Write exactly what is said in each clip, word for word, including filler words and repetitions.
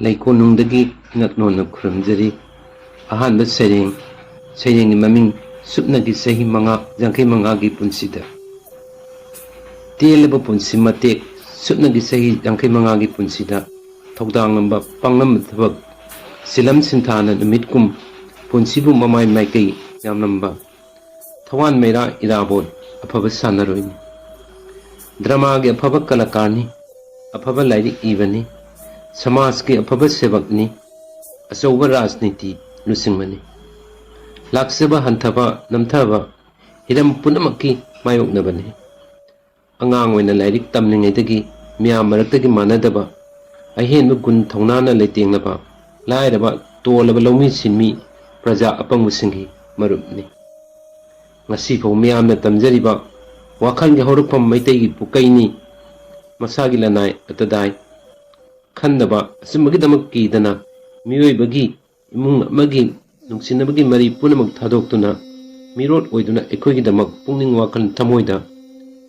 ꯂꯩꯀꯣꯟꯅꯨꯡꯗꯒꯤ ꯏꯅꯛ ꯅꯣꯟꯅ ꯈꯨꯔꯨꯝꯖꯔꯤ꯫ ꯑꯍꯥꯟꯕ ꯁꯩꯔꯦꯡ, ꯁꯩꯔꯦꯡꯒꯤ ꯃꯃꯤꯡ ꯁꯨꯞꯅꯒꯤ ꯆꯍꯤ ꯃꯉꯥ, ꯌꯥꯡꯈꯩ ꯃꯉꯥꯒꯤ ꯄꯨꯟꯁꯤꯗ꯫ ꯇꯦꯜꯂꯕ ꯄꯨꯟꯁꯤ ꯃꯇꯦꯛ, ꯁꯨꯞꯅꯒꯤ ꯆꯍꯤ ꯌꯥꯡꯈꯩ ꯃꯉꯥꯒꯤ ꯄꯨꯟꯁꯤꯗ ꯊꯧꯗꯥꯡꯂꯝꯕ ꯄꯥꯡꯂꯝꯕ ꯊꯕꯛ, ꯁꯤꯂꯝ ꯁꯤꯟꯊꯥꯅ ꯅꯨꯃꯤꯠ ꯀꯨꯝ, ꯄꯨꯟꯁꯤꯕꯨ ꯃꯃꯥꯏ ꯃꯥꯏꯀꯩ ꯌꯥꯝꯂꯝꯕ ꯊꯋꯥꯟ ꯃꯩꯔꯥ ꯏꯔꯥꯕꯣꯠ ꯑꯐꯕ ꯁꯥꯟꯅꯔꯣꯏꯅꯤ꯫ ꯗ꯭ꯔꯃꯥꯒꯤ ꯑꯐꯕ ꯀꯂꯥꯀꯥꯔꯅꯤ, ꯑꯐꯕ ꯂꯥꯏꯔꯤꯛ ꯏꯕꯅꯤ, ꯁꯃꯥꯖꯀꯤ ꯑꯐꯕ ꯁꯦꯕꯛꯅꯤ, ꯑꯆꯧꯕ ꯔꯥꯖꯅꯤꯇꯤ ꯂꯨꯆꯤꯡꯕꯅꯤ꯫ ꯂꯥꯛꯆꯕ ꯍꯟꯊꯕ ꯅꯝꯊꯕ ꯍꯤꯔꯝ ꯄꯨꯝꯅꯃꯛꯀꯤ ꯃꯥꯌꯣꯛꯅꯕꯅꯤ꯫ ꯑꯉꯥꯡ ꯑꯣꯏꯅ ꯂꯥꯏꯔꯤꯛ ꯇꯝꯂꯤꯉꯩꯗꯒꯤ ꯃꯤꯌꯥꯝ ꯃꯔꯛꯇꯒꯤ ꯃꯥꯟꯅꯗꯕ, ꯑꯍꯦꯟꯕ ꯒꯨꯟ ꯊꯧꯅꯥꯅ ꯂꯩꯇꯦꯡꯅꯕ, ꯂꯥꯏꯔꯕ, ꯇꯣꯜꯂꯕ ꯂꯧꯃꯤ ꯁꯤꯟꯃꯤ, ꯄ꯭ꯔꯖꯥ ꯑꯄꯪꯕꯁꯤꯡꯒꯤ ꯃꯔꯨꯞꯅꯤ꯫ ꯉꯁꯤꯐꯥꯎ ꯃꯤꯌꯥꯝꯅ ꯇꯝꯖꯔꯤꯕ ꯋꯥꯈꯜꯒꯤ ꯍꯧꯔꯛꯐꯝ ꯃꯩꯇꯩꯒꯤ ꯄꯨꯀꯩꯅꯤ꯫ ꯃꯁꯥꯒꯤ ꯂꯅꯥꯏ ꯑꯇꯗꯥꯏ ꯈꯟꯗꯕ, ꯑꯆꯨꯝꯕꯒꯤꯗꯃꯛ ꯀꯤꯗꯅ, ꯃꯤꯑꯣꯏꯕꯒꯤ ꯏꯃꯨꯡ ꯑꯃꯒꯤ ꯅꯨꯡꯁꯤꯅꯕꯒꯤ ꯃꯔꯤ ꯄꯨꯝꯅꯃꯛ ꯊꯥꯗꯣꯛꯇꯨꯅ, ꯃꯤꯔꯣꯠ ꯑꯣꯏꯗꯨꯅ ꯑꯩꯈꯣꯏꯒꯤꯗꯃꯛ ꯄꯨꯛꯅꯤꯡ ꯋꯥꯈꯜ ꯊꯃꯣꯏꯗ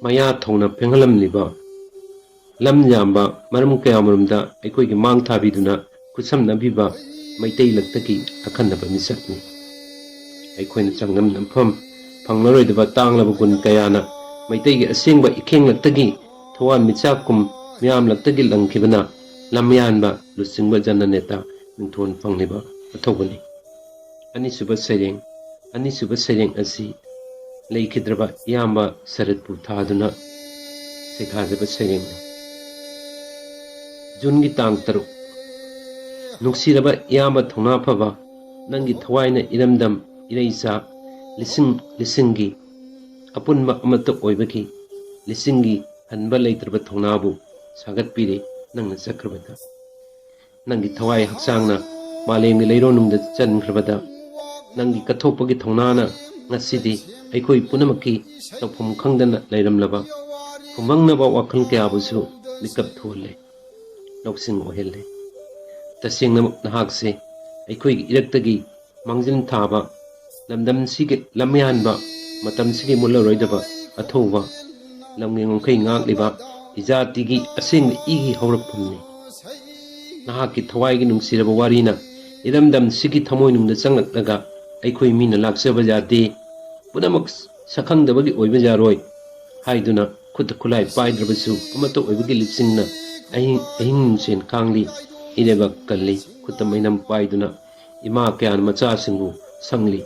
ꯃꯌꯥ ꯊꯧꯅ ꯐꯦꯡꯍꯜꯂꯝꯂꯤꯕ, ꯂꯝ ꯌꯥꯝꯕ ꯃꯔꯝ ꯀꯌꯥꯃꯔꯨꯝꯗ ꯑꯩꯈꯣꯏꯒꯤ ꯃꯥꯡ ꯊꯥꯕꯤꯗꯨꯅ ꯈꯨꯠꯁꯝꯅꯕꯤꯕ ꯃꯩꯇꯩ ꯂꯛꯇꯒꯤ ꯑꯈꯟꯅꯕ ꯃꯤꯁꯛꯅꯤ꯫ ꯑꯩꯈꯣꯏꯅ ꯆꯥꯡꯗꯝꯅꯐꯝ ꯐꯪꯂꯔꯣꯏꯗꯕ ꯇꯥꯡꯂꯕ ꯒꯨꯟ ꯀꯌꯥꯅ ꯃꯩꯇꯩꯒꯤ ꯑꯁꯦꯡꯕ ꯏꯈꯦꯡꯂꯛꯇꯒꯤ ꯊꯋꯥꯟꯃꯤꯆꯥꯛꯀꯨꯝ ꯃꯤꯌꯥꯝꯂꯛꯇꯒꯤ ꯂꯪꯈꯤꯕꯅ ꯂꯝꯌꯥꯟꯕ ꯂꯨꯆꯤꯡꯕ ꯖꯅꯅꯦꯇꯥ ꯃꯤꯡꯊꯣꯟ ꯐꯪꯂꯤꯕ ꯑꯊꯧꯕꯅꯤ꯫ ꯑꯅꯤꯁꯨꯕ ꯁꯩꯔꯦꯡ, ꯑꯅꯤꯁꯨꯕ ꯁꯩꯔꯦꯡ ꯑꯁꯤ ꯂꯩꯈꯤꯗ꯭ꯔꯕ ꯏꯌꯥꯝꯕ ꯁꯔꯠꯄꯨ ꯊꯥꯗꯨꯅ ꯁꯩꯊꯥꯖꯕ ꯁꯩꯔꯦꯡꯅꯤ꯫ ꯖꯨꯟꯒꯤ ꯇꯥꯡ ꯇꯔꯨꯛ꯫ ꯅꯨꯡꯁꯤꯔꯕ ꯏꯌꯥꯝꯕ ꯊꯧꯅꯥ ꯐꯕ, ꯅꯪꯒꯤ ꯊꯋꯥꯏꯅ ꯏꯔꯝꯗꯝ ꯏꯔꯩꯆꯥ ꯂꯤꯁꯤꯡ ꯂꯤꯁꯤꯡꯒꯤ ꯑꯄꯨꯟꯕ ꯑꯃꯠꯇ ꯑꯣꯏꯕꯒꯤ ꯂꯤꯁꯤꯡꯒꯤ ꯍꯟꯕ ꯂꯩꯇ꯭ꯔꯕ ꯊꯧꯅꯥꯕꯨ ꯁꯥꯒꯠꯄꯤꯔꯦ ꯅꯪꯅ ꯆꯠꯈ꯭ꯔꯕꯗ꯫ ꯅꯪꯒꯤ ꯊꯋꯥꯏ ꯍꯛꯆꯥꯡꯅ ꯃꯥꯂꯦꯝꯒꯤ ꯂꯩꯔꯣꯟꯅꯨꯡꯗ ꯆꯟꯈ꯭ꯔꯕꯗ, ꯅꯪꯒꯤ ꯀꯠꯊꯣꯛꯄꯒꯤ ꯊꯧꯅꯥꯅ ꯉꯁꯤꯗꯤ ꯑꯩꯈꯣꯏ ꯄꯨꯝꯅꯃꯛꯀꯤ ꯇꯧꯐꯝ ꯈꯪꯗꯅ ꯂꯩꯔꯝꯂꯕ ꯐꯨꯝꯕꯪꯅꯕ ꯋꯥꯈꯜ ꯀꯌꯥꯕꯨꯁꯨ ꯃꯤꯀꯞ ꯊꯣꯛꯍꯜꯂꯦ, ꯂꯧꯁꯤꯡ ꯑꯣꯏꯍꯜꯂꯦ꯫ ꯇꯁꯦꯡꯅꯃꯛ ꯅꯍꯥꯛꯁꯦ ꯑꯩꯈꯣꯏꯒꯤ ꯏꯔꯛꯇꯒꯤ ꯃꯥꯡꯖꯤꯜ ꯊꯥꯕ, ꯂꯝꯗꯝꯁꯤꯒꯤ ꯂꯝꯌꯥꯟꯕ, ꯃꯇꯝꯁꯤꯒꯤ ꯃꯨꯠꯂꯔꯣꯏꯗꯕ ꯑꯊꯧꯕ, ꯂꯝꯒꯤ ꯉꯝꯈꯩ ꯉꯥꯛꯂꯤꯕ ꯏꯖꯥꯇꯤꯒꯤ ꯑꯁꯦꯡꯕ ꯏꯒꯤ ꯍꯧꯔꯛꯐꯝꯅꯤ꯫ ꯅꯍꯥꯛꯀꯤ ꯊꯋꯥꯏꯒꯤ ꯅꯨꯡꯁꯤꯔꯕ ꯋꯥꯔꯤꯅ ꯏꯔꯝꯗꯝꯁꯤꯒꯤ ꯊꯃꯣꯏꯅꯨꯡꯗ ꯆꯪꯂꯛꯂꯒ ꯑꯩꯈꯣꯏ ꯃꯤꯅ ꯂꯥꯛꯆꯕ ꯌꯥꯗꯦ, ꯄꯨꯝꯅꯃꯛ ꯁꯛꯈꯪꯗꯕꯒꯤ ꯑꯣꯏꯕ ꯌꯥꯔꯣꯏ ꯍꯥꯏꯗꯨꯅ ꯈꯨꯠꯇ ꯈꯨꯠꯂꯥꯏ ꯄꯥꯏꯗ꯭ꯔꯕꯁꯨ ꯑꯃꯠꯇ ꯑꯣꯏꯕꯒꯤ ꯂꯤꯆꯤꯡꯅ ꯑꯍꯤꯡ, ꯑꯍꯤꯡ ꯅꯨꯡꯁꯦꯟ ꯈꯥꯡꯂꯤ, ꯏꯔꯩꯕꯥꯛ ꯀꯜꯂꯤ, ꯈꯨꯠꯇ ꯃꯩꯅꯝ ꯄꯥꯏꯗꯨꯅ ꯏꯃꯥ ꯀꯌꯥꯅ ꯃꯆꯥꯁꯤꯡꯕꯨ ꯁꯪꯂꯤ꯫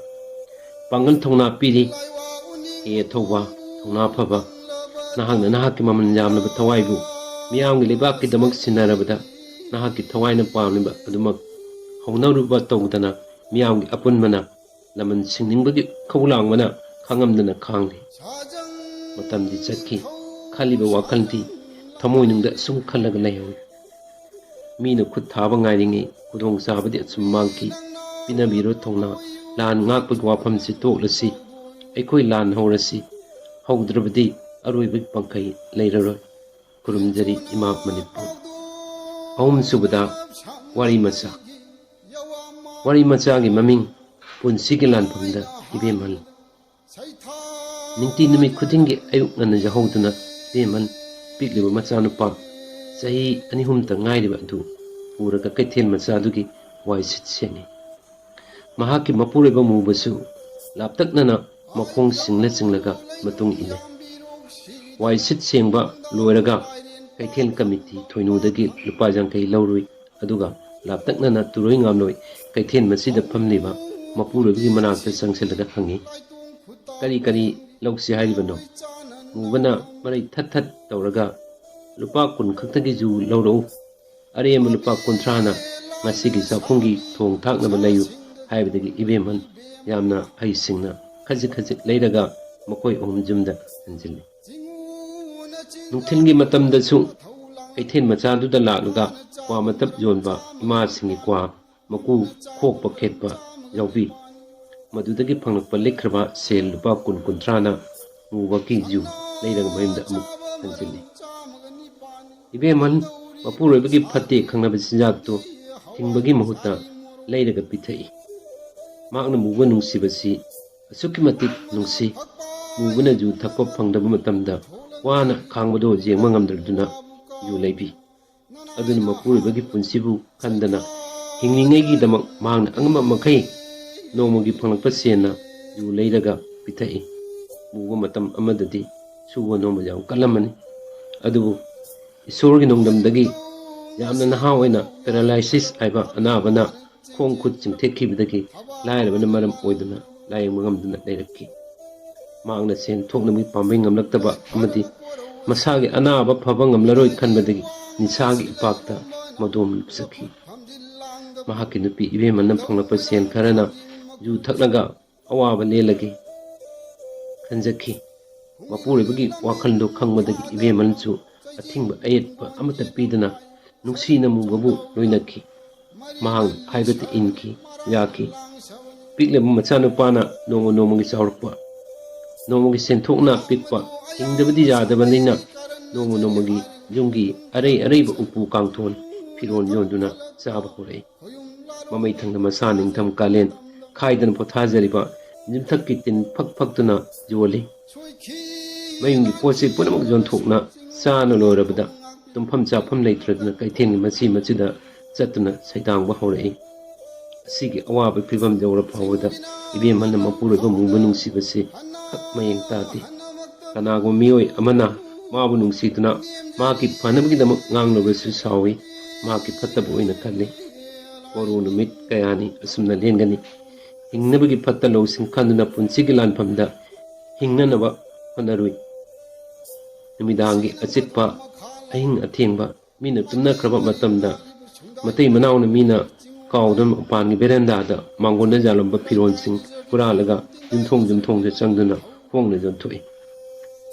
ꯄꯥꯡꯒꯜ ꯊꯧꯅꯥ ꯄꯤꯔꯤ꯫ ꯍꯦ ꯑꯊꯧꯕ, ꯊꯧꯅꯥ ꯐꯕ, ꯅꯍꯥꯛꯅ ꯅꯍꯥꯛꯀꯤ ꯃꯃꯜ ꯌꯥꯝꯂꯕ ꯊꯋꯥꯏꯕꯨ ꯃꯤꯌꯥꯝꯒꯤ ꯂꯩꯕꯥꯛꯀꯤꯗꯃꯛ ꯁꯤꯟꯅꯔꯕꯗ ꯅꯍꯥꯛꯀꯤ ꯊꯋꯥꯏꯅ ꯄꯥꯝꯂꯤꯕ ꯑꯗꯨꯃꯛ ꯍꯧꯅꯔꯨꯕ ꯇꯧꯗꯅ ꯃꯤꯌꯥꯝꯒꯤ ꯑꯄꯨꯟꯕꯅ ꯂꯃꯟ ꯁꯤꯡꯅꯤꯡꯕꯒꯤ ꯈꯧꯂꯥꯡꯕꯅ ꯈꯥꯡꯉꯝꯗꯅ ꯈꯥꯡꯂꯤ꯫ ꯃꯇꯝꯗꯤ ꯆꯠꯈꯤ꯫ ꯈꯜꯂꯤꯕ ꯋꯥꯈꯜꯗꯤ ꯊꯃꯣꯏꯅꯨꯡꯗ ꯑꯁꯨꯝ ꯈꯜꯂꯒ ꯂꯩꯍꯧꯏ꯫ ꯃꯤꯅ ꯈꯨꯠ ꯊꯥꯕ ꯉꯥꯏꯔꯤꯉꯩ ꯈꯨꯗꯣꯡꯆꯥꯕꯗꯤ ꯑꯁꯨꯝ ꯃꯥꯡꯈꯤ꯫ ꯄꯤꯅꯕꯤꯔꯣ ꯊꯧꯅꯥ, ꯂꯥꯟ ꯉꯥꯛꯄꯒꯤ ꯋꯥꯐꯝꯁꯤ ꯇꯣꯛꯂꯁꯤ꯫ ꯑꯩꯈꯣꯏ ꯂꯥꯟ ꯍꯧꯔꯁꯤ꯫ ꯍꯧꯗ꯭ꯔꯕꯗꯤ ꯑꯔꯣꯏꯕꯒꯤ ꯄꯪꯈꯩ ꯂꯩꯔꯔꯣꯏ꯫ ꯈꯨꯔꯨꯝꯖꯔꯤ ꯏꯃꯥ ꯃꯅꯤꯄꯨꯔ꯫ ꯑꯍꯨꯝꯁꯨꯕꯗ ꯋꯥꯔꯤ ꯃꯆꯥ꯫ ꯋꯥꯔꯤ ꯃꯆꯥꯒꯤ ꯃꯃꯤꯡ ꯄꯨꯟꯁꯤꯒꯤ ꯂꯥꯟꯐꯝꯗ ꯏꯕꯦꯝꯍꯜ꯫ ꯅꯤꯡꯇꯤ ꯅꯨꯃꯤꯠ ꯈꯨꯗꯤꯡꯒꯤ ꯑꯌꯨꯛ ꯉꯟꯅ ꯌꯥꯍꯧꯗꯨꯅ ꯏꯕꯦꯝꯍꯜ ꯄꯤꯛꯂꯤꯕ ꯃꯆꯥꯅꯨꯄꯥ ꯆꯍꯤ ꯑꯅꯤ ꯑꯍꯨꯝꯇ ꯉꯥꯏꯔꯤꯕ ꯑꯗꯨ ꯄꯨꯔꯒ ꯀꯩꯊꯦꯜ ꯃꯆꯥꯗꯨꯒꯤ ꯋꯥꯏ ꯁꯤꯠ ꯁꯦꯡꯏ꯫ ꯃꯍꯥꯛꯀꯤ ꯃꯄꯨꯔꯣꯏꯕ ꯃꯨꯕꯁꯨ ꯂꯥꯞꯇꯛꯅꯅ ꯃꯈꯣꯡ ꯁꯤꯡꯂ ꯆꯤꯡꯂꯒ ꯃꯇꯨꯡ ꯏꯜꯂꯤ꯫ ꯋꯥꯏ ꯁꯤꯠ ꯁꯦꯡꯕ ꯂꯣꯏꯔꯒ ꯀꯩꯊꯦꯜ ꯀꯃꯤꯇꯤ ꯊꯣꯏꯅꯨꯗꯒꯤ ꯂꯨꯄꯥ ꯌꯥꯡꯈꯩ ꯂꯧꯔꯨꯏ꯫ ꯑꯗꯨꯒ ꯂꯥꯞꯇꯛꯅꯅ ꯇꯨꯔꯣꯏ ꯉꯥꯝꯂꯣꯏ ꯀꯩꯊꯦꯜ ꯃꯁꯤꯗ ꯐꯝꯂꯤꯕ ꯃꯄꯨꯔꯣꯏꯕꯒꯤ ꯃꯅꯥꯛꯇ ꯆꯪꯁꯤꯜꯂꯒ ꯍꯪꯉꯤ, "ꯀꯔꯤ ꯀꯔꯤ ꯂꯧꯁꯤ ꯍꯥꯏꯔꯤꯕꯅꯣ?" ꯃꯨꯕꯅ ꯃꯔꯩ ꯊꯠ ꯊꯠ ꯇꯧꯔꯒ, "ꯂꯨꯄꯥ ꯀꯨꯟ ꯈꯛꯇꯒꯤ ꯖꯨ ꯂꯧꯔꯛꯎ, ꯑꯔꯦꯝꯕ ꯂꯨꯄꯥ ꯀꯨꯟꯊ꯭ꯔꯥꯅ ꯉꯁꯤꯒꯤ ꯆꯥꯛꯈꯨꯝꯒꯤ ꯊꯣꯡ ꯊꯥꯛꯅꯕ ꯂꯩꯌꯨ" ꯍꯥꯏꯕꯗꯒꯤ ꯏꯕꯦꯝꯍꯜ ꯌꯥꯝꯅ ꯍꯩꯁꯤꯡꯅ ꯈꯖꯤꯛ ꯈꯖꯤꯛ ꯂꯩꯔꯒ ꯃꯈꯣꯏ ꯑꯍꯨꯝ ꯌꯨꯝꯗ ꯍꯟꯖꯤꯜꯂꯤ꯫ ꯅꯨꯡꯊꯤꯜꯒꯤ ꯃꯇꯝꯗꯁꯨ ꯀꯩꯊꯦꯜ ꯃꯆꯥꯗꯨꯗ ꯂꯥꯛꯂꯒ ꯀ꯭ꯋꯥ ꯃꯇꯞ ꯌꯣꯟꯕ ꯏꯃꯥꯁꯤꯡꯒꯤ ꯀ꯭ꯋꯥ ꯃꯀꯨ ꯈꯣꯛꯄ ꯈꯦꯠꯄ ꯌꯥꯎꯕꯤ꯫ ꯃꯗꯨꯗꯒꯤ ꯐꯪꯂꯛꯄ ꯂꯤꯛꯈ꯭ꯔꯕ ꯁꯦꯜ ꯂꯨꯄꯥ ꯀꯨꯟ ꯀꯨꯟꯊ꯭ꯔꯥꯅ ꯃꯨꯕꯒꯤ ꯖꯨ ꯂꯩꯔꯒ ꯃꯌꯨꯝꯗ ꯑꯃꯨꯛ ꯍꯟꯖꯤꯜꯂꯤ꯫ ꯏꯕꯦꯝꯍꯜ ꯃꯄꯨꯔꯣꯏꯕꯒꯤ ꯐꯠꯇꯦ ꯈꯪꯂꯕ ꯆꯤꯟꯖꯥꯛꯇꯨ ꯊꯤꯡꯕꯒꯤ ꯃꯍꯨꯠꯇ ꯂꯩꯔꯒ ꯄꯤꯊꯛꯏ꯫ ꯃꯍꯥꯛꯅ ꯃꯨꯕ ꯅꯨꯡꯁꯤꯕꯁꯤ ꯑꯁꯨꯛꯀꯤ ꯃꯇꯤꯛ ꯅꯨꯡꯁꯤ꯫ ꯃꯨꯕꯅ ꯖꯨ ꯊꯛꯄ ꯐꯪꯗꯕ ꯃꯇꯝꯗ ꯋꯥꯅ ꯈꯥꯡꯕꯗꯨ ꯌꯦꯡꯕ ꯉꯝꯗ꯭ꯔꯗꯨꯅ ꯖꯨ ꯂꯩꯕꯤ꯫ ꯑꯗꯨꯅ ꯃꯄꯨꯔꯣꯏꯕꯒꯤ ꯄꯨꯟꯁꯤꯕꯨ ꯈꯟꯗꯅ ꯍꯤꯡꯂꯤꯉꯩꯒꯤꯗꯃꯛ ꯃꯍꯥꯛꯅ ꯑꯉꯝꯕ ꯃꯈꯩ ꯅꯣꯡꯃꯒꯤ ꯐꯪꯂꯛꯄ ꯁꯦꯟꯅ ꯌꯨ ꯂꯩꯔꯒ ꯄꯤꯊꯛꯏ꯫ ꯃꯨꯕ ꯃꯇꯝ ꯑꯃꯗꯗꯤ ꯁꯨꯕ ꯅꯣꯝꯕ ꯌꯥꯝ ꯀꯜꯂꯝꯃꯅꯤ꯫ ꯑꯗꯨꯕꯨ ꯏꯁꯣꯔꯒꯤ ꯅꯣꯡꯗꯝꯗꯒꯤ ꯌꯥꯝꯅ ꯅꯍꯥ ꯑꯣꯏꯅ paralysis ꯍꯥꯏꯕ ꯑꯅꯥꯕꯅ ꯈꯣꯡ ꯈꯨꯠ ꯆꯤꯡꯊꯦꯛꯈꯤꯕꯗꯒꯤ ꯂꯥꯏꯔꯕꯅ ꯃꯔꯝ ꯑꯣꯏꯗꯨꯅ ꯂꯥꯌꯦꯡꯕ ꯉꯝꯗꯅ ꯂꯩꯔꯛꯈꯤ꯫ ꯃꯍꯥꯛꯅ ꯁꯦꯟ ꯊꯣꯛꯅꯕꯒꯤ ꯄꯥꯝꯕꯩ ꯉꯝꯂꯛꯇꯕ ꯑꯃꯗꯤ ꯃꯁꯥꯒꯤ ꯑꯅꯥꯕ ꯐꯕ ꯉꯝꯂꯔꯣꯏ ꯈꯟꯕꯗꯒꯤ ꯅꯤꯁꯥꯒꯤ ꯏꯄꯥꯛꯇ ꯃꯗꯣꯝ ꯂꯨꯞꯆꯈꯤ꯫ ꯃꯍꯥꯛꯀꯤ ꯅꯨꯄꯤ ꯏꯕꯦꯝꯃꯅ ꯐꯪꯂꯛꯄ ꯁꯦꯟ ꯈꯔꯅ ꯌꯨ ꯊꯛꯂꯒ ꯑꯋꯥꯕ ꯂꯦꯜꯂꯒꯦ ꯈꯟꯖꯈꯤ꯫ ꯃꯄꯨꯔꯣꯏꯕꯒꯤ ꯋꯥꯈꯜꯗꯨ ꯈꯪꯕꯗꯒꯤ ꯏꯕꯦꯝꯃꯅꯁꯨ ꯑꯊꯤꯡꯕ ꯑꯌꯦꯠꯄ ꯑꯃꯠꯇ ꯄꯤꯗꯅ ꯅꯨꯡꯁꯤꯅ ꯃꯨꯕꯕꯨ ꯂꯣꯏꯅꯈꯤ꯫ ꯃꯍꯥꯛꯅ ꯍꯥꯏꯕꯗ ꯏꯟꯈꯤ, ꯌꯥꯈꯤ꯫ ꯄꯤꯛꯂꯤꯕ ꯃꯆꯥꯅꯨꯄꯥꯅ ꯅꯣꯡꯃ ꯅꯣꯡꯃꯒꯤ ꯆꯥꯎꯔꯛꯄ, ꯅꯣꯡꯃꯒꯤ ꯁꯦꯟꯊꯣꯛꯅ ꯄꯤꯛꯄ, ꯍꯤꯡꯗꯕꯗꯤ ꯌꯥꯗꯕꯅꯤꯅ ꯅꯣꯡꯃ ꯅꯣꯡꯃꯒꯤ ꯌꯨꯝꯒꯤ ꯑꯔꯩ ꯑꯔꯩꯕ ꯎꯄꯨ ꯀꯥꯡꯊꯣꯟ, ꯐꯤꯔꯣꯜ ꯌꯣꯟꯗꯨꯅ ꯆꯥꯕ ꯍꯧꯔꯛꯏ꯫ ꯃꯃꯩ ꯊꯪꯅ ꯃꯁꯥ ꯅꯤꯡꯊꯝ ꯀꯥꯂꯦꯟ ꯈꯥꯏꯗꯅ ꯄꯣꯊꯥꯖꯔꯤꯕ ꯌꯨꯝꯊꯛꯀꯤ ꯇꯤꯟ ꯐꯛ ꯐꯛꯇꯨꯅ ꯌꯣꯜꯂꯤ꯫ ꯃꯌꯨꯝꯒꯤ ꯄꯣꯠ ꯆꯩ ꯄꯨꯝꯅꯃꯛ ꯌꯣꯟꯊꯣꯛꯅ ꯆꯥꯅ ꯂꯣꯏꯔꯕꯗ ꯇꯨꯝꯐꯝ ꯆꯥꯐꯝ ꯂꯩꯇ꯭ꯔꯗꯨꯅ ꯀꯩꯊꯦꯜꯒꯤ ꯃꯆꯤ ꯃꯆꯤꯗ ꯆꯠꯇꯨꯅ ꯁꯩꯗꯥꯡꯕ ꯍꯧꯔꯛꯏ꯫ ꯑꯁꯤꯒꯤ ꯑꯋꯥꯕ ꯐꯤꯕꯝ ꯌꯧꯔ ꯐꯥꯎꯕꯗ ꯏꯕꯦꯝꯍꯜꯅ ꯃꯄꯨꯔꯣꯏꯕ ꯃꯨꯕ ꯅꯨꯡꯁꯤꯕꯁꯤ ꯈꯛ ꯃꯌꯦꯡ ꯇꯥꯗꯦ꯫ ꯀꯅꯥꯒꯨꯝꯕ ꯃꯤꯑꯣꯏ ꯑꯃꯅ ꯃꯥꯕꯨ ꯅꯨꯡꯁꯤꯗꯨꯅ ꯃꯍꯥꯛꯀꯤ ꯐꯅꯕꯒꯤꯗꯃꯛ ꯉꯥꯡꯂꯕꯁꯨ ꯁꯥꯎꯏ, ꯃꯍꯥꯛꯀꯤ ꯐꯠꯇꯕ ꯑꯣꯏꯅ ꯈꯜꯂꯤ꯫ ꯀꯣꯔꯧ ꯅꯨꯃꯤꯠ ꯀꯌꯥꯅꯤ ꯑꯁꯨꯝꯅ ꯂꯦꯟꯒꯅꯤ꯫ ꯍꯤꯡꯅꯕꯒꯤ ꯐꯠꯇ ꯂꯧꯁꯤꯡ ꯈꯟꯗꯨꯅ ꯄꯨꯟꯁꯤꯒꯤ ꯂꯥꯟꯐꯝꯗ ꯍꯤꯡꯅꯅꯕ ꯍꯣꯠꯅꯔꯨꯏ꯫ ꯅꯨꯃꯤꯗꯥꯡꯒꯤ ꯑꯆꯤꯛꯄ ꯑꯍꯤꯡ ꯑꯊꯦꯡꯕ ꯃꯤꯅ ꯇꯨꯝꯅꯈ꯭ꯔꯕ ꯃꯇꯝꯗ ꯃꯇꯩ ꯃꯅꯥꯎꯅ ꯃꯤꯅ ꯀꯥꯎꯗꯨꯅ ꯃꯄꯥꯟꯒꯤ ꯕꯦꯔꯦꯟꯗꯥꯗ ꯃꯥꯡꯒꯣꯟꯗ ꯌꯥꯜꯂꯝꯕ ꯐꯤꯔꯣꯜꯁꯤꯡ ꯍꯨꯔꯥꯜꯂꯒ ꯌꯨꯝꯊꯣꯡ ꯌꯨꯝꯊꯣꯡꯗ ꯆꯪꯗꯨꯅ ꯍꯣꯡꯅ ꯌꯣꯟꯊꯣꯛꯏ꯫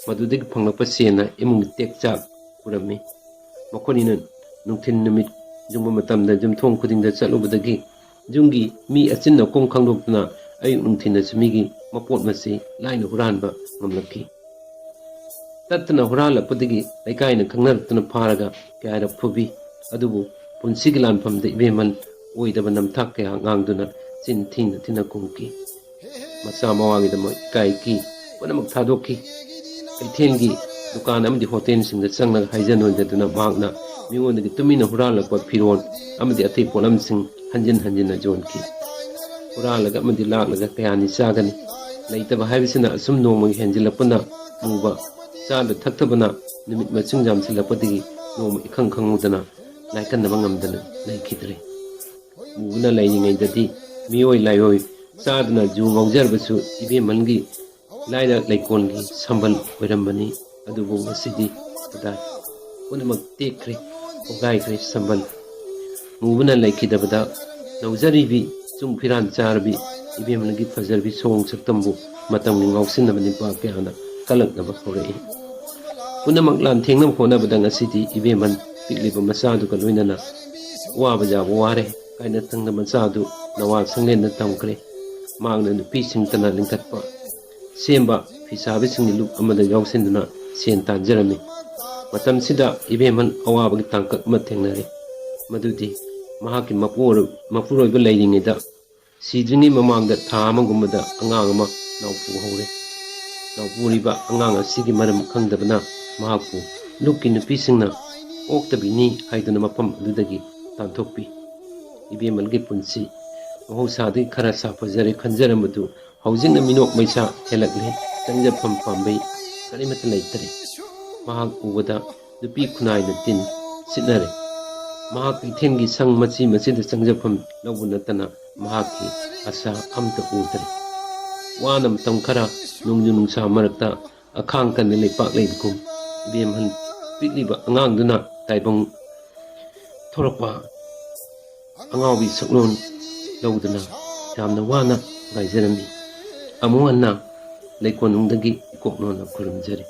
ꯃꯗꯨꯗꯒꯤ ꯐꯪꯂꯛꯄ ꯁꯦꯟꯅ ꯏꯃꯨꯡꯒꯤ ꯇꯦꯛ ꯆꯥꯛ ꯄꯨꯔꯝꯃꯤ꯫ ꯃꯈꯣꯏꯅꯤꯅ ꯅꯨꯡꯊꯤꯜ ꯅꯨꯃꯤꯠ ꯌꯨꯡꯕ ꯃꯇꯝꯗ ꯌꯨꯝꯊꯣꯡ ꯈꯨꯗꯤꯡꯗ ꯆꯠꯂꯨꯕꯗꯒꯤ ꯌꯨꯝꯒꯤ ꯃꯤ ꯑꯆꯤꯟ ꯑꯀꯣꯝ ꯈꯪꯗꯣꯛꯇꯨꯅ ꯑꯌꯨꯛ ꯅꯨꯡꯊꯤꯜꯗꯁꯨ ꯃꯤꯒꯤ ꯃꯄꯣꯠ ꯃꯆꯩ ꯂꯥꯏꯅ ꯍꯨꯔꯥꯟꯕ ꯉꯝꯂꯛꯈꯤ꯫ ꯇꯠꯇꯅ ꯍꯨꯔꯥꯜꯂꯛꯄꯗꯒꯤ ꯂꯩꯀꯥꯏꯅ ꯈꯪꯅꯔꯛꯇꯨꯅ ꯐꯥꯔꯒ ꯀꯌꯥꯔꯛ ꯐꯨꯕꯤ꯫ ꯑꯗꯨꯕꯨ ꯄꯨꯟꯁꯤꯒꯤ ꯂꯥꯟꯐꯝꯗ ꯏꯕꯦꯝꯃꯜ ꯑꯣꯏꯗꯕ ꯅꯝꯊꯥꯛ ꯀꯌꯥ ꯉꯥꯡꯗꯨꯅ ꯆꯤꯟ ꯊꯤꯅ ꯊꯤꯅ ꯈꯨꯝꯈꯤ꯫ ꯃꯆꯥ ꯃꯋꯥꯒꯤꯗꯃꯛ ꯏꯀꯥꯏꯈꯤ, ꯄꯨꯝꯅꯃꯛ ꯊꯥꯗꯣꯛꯈꯤ꯫ ꯀꯩꯊꯦꯜꯒꯤ ꯗꯨꯀꯥꯟ ꯑꯃꯗꯤ ꯍꯣꯇꯦꯜꯁꯤꯡꯗ ꯆꯪꯂꯒ ꯍꯥꯏꯖ ꯅꯣꯏꯖꯗꯨꯅ ꯃꯍꯥꯛꯅ ꯃꯤꯉꯣꯟꯗꯒꯤ ꯇꯨꯃꯤꯟꯅ ꯍꯨꯔꯥꯜꯂꯛꯄ ꯐꯤꯔꯣꯜ ꯑꯃꯗꯤ ꯑꯇꯩ ꯄꯣꯠꯂꯝꯁꯤꯡ ꯍꯟꯖꯤꯟ ꯍꯟꯖꯤꯟꯅ ꯌꯣꯟꯈꯤ꯫ ꯍꯨꯔꯥꯜꯂꯒ ꯑꯃꯗꯤ ꯂꯥꯛꯂꯒ ꯀꯌꯥꯅꯤ ꯆꯥꯒꯅꯤ? ꯂꯩꯇꯕ ꯍꯥꯏꯕꯁꯤꯅ ꯑꯁꯨꯝ ꯅꯣꯡꯃꯒꯤ ꯍꯦꯟꯖꯤꯜꯂꯛꯄꯅ ꯃꯨꯕ, ꯆꯥꯗ ꯊꯛꯇꯕꯅ ꯅꯨꯃꯤꯠ ꯃꯁꯤꯡ ꯌꯥꯝꯁꯤꯜꯂꯛꯄꯗꯒꯤ ꯅꯣꯡꯃ ꯏꯈꯪ ꯈꯪꯍꯧꯗꯅ ꯂꯥꯏꯀꯟꯅꯕ ꯉꯝꯗꯅ ꯂꯩꯈꯤꯗ꯭ꯔꯦ꯫ ꯃꯨꯕꯅ ꯂꯩꯔꯤꯉꯩꯗꯗꯤ ꯃꯤꯑꯣꯏ ꯂꯥꯏꯑꯣꯏ ꯆꯥꯗꯨꯅ ꯖꯨ ꯉꯧꯖꯔꯕꯁꯨ ꯏꯕꯦꯝꯃꯟꯒꯤ ꯂꯥꯏꯔ ꯂꯩꯀꯣꯜꯒꯤ ꯁꯝꯕꯜ ꯑꯣꯏꯔꯝꯕꯅꯤ꯫ ꯑꯗꯨꯕꯨ ꯉꯁꯤꯗꯤ ꯀꯗꯥꯏ? ꯄꯨꯝꯅꯃꯛ ꯇꯦꯛꯈ꯭ꯔꯦ, ꯄꯣꯛꯈꯥꯏꯈ꯭ꯔꯦ ꯁꯝꯕꯜ꯫ ꯃꯨꯕꯅ ꯂꯩꯈꯤꯗꯕꯗ ꯂꯧꯖꯔꯤꯕꯤ ꯆꯨꯡ ꯐꯤꯔꯥꯟ ꯆꯥꯔꯕꯤ ꯏꯕꯦꯝꯃꯅꯒꯤ ꯐꯖꯔꯕꯤ ꯁꯑꯣꯡ ꯁꯛꯇꯝꯕꯨ ꯃꯇꯝꯒꯤ ꯉꯥꯎꯁꯤꯟꯅꯕ ꯅꯤꯄꯥ ꯀꯌꯥꯅ ꯀꯜꯂꯛꯅꯕ ꯍꯧꯔꯛꯏ꯫ ꯄꯨꯝꯅꯃꯛ ꯂꯥꯟꯊꯦꯡꯅꯕ ꯍꯣꯠꯅꯕꯗ ꯉꯁꯤꯗꯤ ꯏꯕꯦꯝꯃꯟ ꯄꯤꯛꯂꯤꯕ ꯃꯆꯥꯗꯨꯒ ꯂꯣꯏꯅꯅ ꯋꯥꯕ ꯌꯥꯕ ꯋꯥꯔꯦ꯫ ꯀꯥꯏꯅ ꯊꯪꯗ ꯃꯆꯥꯗꯨ ꯅꯋꯥ ꯁꯪꯂꯦꯟꯗ ꯊꯝꯈ꯭ꯔꯦ꯫ ꯃꯍꯥꯛꯅ ꯅꯨꯄꯤꯁꯤꯡꯇꯅ ꯂꯤꯡꯈꯠꯄ ꯁꯦꯝꯕ ꯐꯤꯁꯥꯕꯤꯁꯤꯡꯒꯤ ꯂꯨꯞ ꯑꯃꯗ ꯌꯥꯎꯁꯤꯟꯗꯨꯅ ꯁꯦꯟ ꯇꯥꯟꯖꯔꯝꯃꯤ꯫ ꯃꯇꯝꯁꯤꯗ ꯏꯕꯦꯝꯃꯟ ꯑꯋꯥꯕꯒꯤ ꯇꯥꯡꯀꯛ ꯑꯃ ꯊꯦꯡꯅꯔꯦ꯫ ꯃꯗꯨꯗꯤ ꯃꯍꯥꯛꯀꯤ ꯃꯄꯨꯔꯣꯏ-, ꯃꯄꯨꯔꯣꯏꯕ ꯂꯩꯔꯤꯉꯩꯗ ꯁꯤꯗ꯭ꯔꯤꯉꯩ ꯃꯃꯥꯡꯗ ꯊꯥ ꯑꯃꯒꯨꯝꯕꯗ ꯑꯉꯥꯡ ꯑꯃ ꯅꯥꯎꯄꯨ ꯍꯧꯔꯦ꯫ ꯅꯥꯎꯄꯨꯔꯤꯕ ꯑꯉꯥꯡ ꯑꯁꯤꯒꯤ ꯃꯔꯝ ꯈꯪꯗꯕꯅ ꯃꯍꯥꯛꯄꯨ ꯂꯨꯞꯀꯤ ꯅꯨꯄꯤꯁꯤꯡꯅ ꯑꯣꯛꯇꯕꯤꯅꯤ ꯍꯥꯏꯗꯨꯅ ꯃꯐꯝ ꯑꯗꯨꯗꯒꯤ ꯇꯥꯟꯊꯣꯛꯄꯤ꯫ ꯏꯕꯦꯝꯃꯜꯒꯤ ꯄꯨꯟꯁꯤ ꯃꯍꯧꯁꯥꯗꯒꯤ ꯈꯔ ꯁꯥꯐꯖꯔꯦ ꯈꯟꯖꯔꯝꯕꯗꯨ ꯍꯧꯖꯤꯛꯅ ꯃꯤꯅꯣꯛ ꯃꯩꯁꯥ ꯍꯦꯜꯂꯛꯂꯦ꯫ ꯆꯪꯖꯐꯝ ꯄꯥꯝꯕꯩ ꯀꯔꯤꯃꯠꯇ ꯂꯩꯇ꯭ꯔꯦ꯫ ꯃꯍꯥꯛ ꯎꯕꯗ ꯅꯨꯄꯤ ꯈꯨꯟꯅꯥꯏꯅ ꯇꯤꯟ ꯁꯤꯠꯅꯔꯦ꯫ ꯃꯍꯥꯛ ꯀꯩꯊꯦꯜꯒꯤ ꯁꯪ ꯃꯆꯤ ꯃꯆꯤꯗ ꯆꯪꯖꯐꯝ ꯂꯧꯕ ꯅꯠꯇꯅ ꯃꯍꯥꯛꯀꯤ ꯑꯁꯥ ꯑꯃꯠꯇ ꯎꯗ꯭ꯔꯦ꯫ ꯋꯥꯅ ꯃꯇꯝ ꯈꯔ ꯅꯣꯡꯖꯨ ꯅꯨꯡꯁꯥ ꯃꯔꯛꯇ ꯑꯈꯥꯡ ꯀꯟꯅ ꯂꯩꯄꯥꯛ ꯂꯩꯕꯒꯨꯝ ꯏꯕꯦꯝꯍꯟ ꯄꯤꯛꯂꯤꯕ ꯑꯉꯥꯡꯗꯨꯅ ꯇꯥꯏꯕꯪ ꯊꯣꯔꯛꯄ ꯑꯉꯥꯎꯕꯤ ꯁꯛꯂꯣꯟ ꯂꯧꯗꯨꯅ ꯌꯥꯝꯅ ꯋꯥꯅ ꯉꯥꯏꯖꯔꯝꯃꯤ꯫ ꯑꯃꯨꯛ ꯍꯟꯅ ꯂꯩꯀꯣꯟꯅꯨꯡꯗꯒꯤ ꯏꯀꯣꯛ ꯅꯣꯟꯅ ꯈꯨꯔꯨꯝꯖꯔꯤ꯫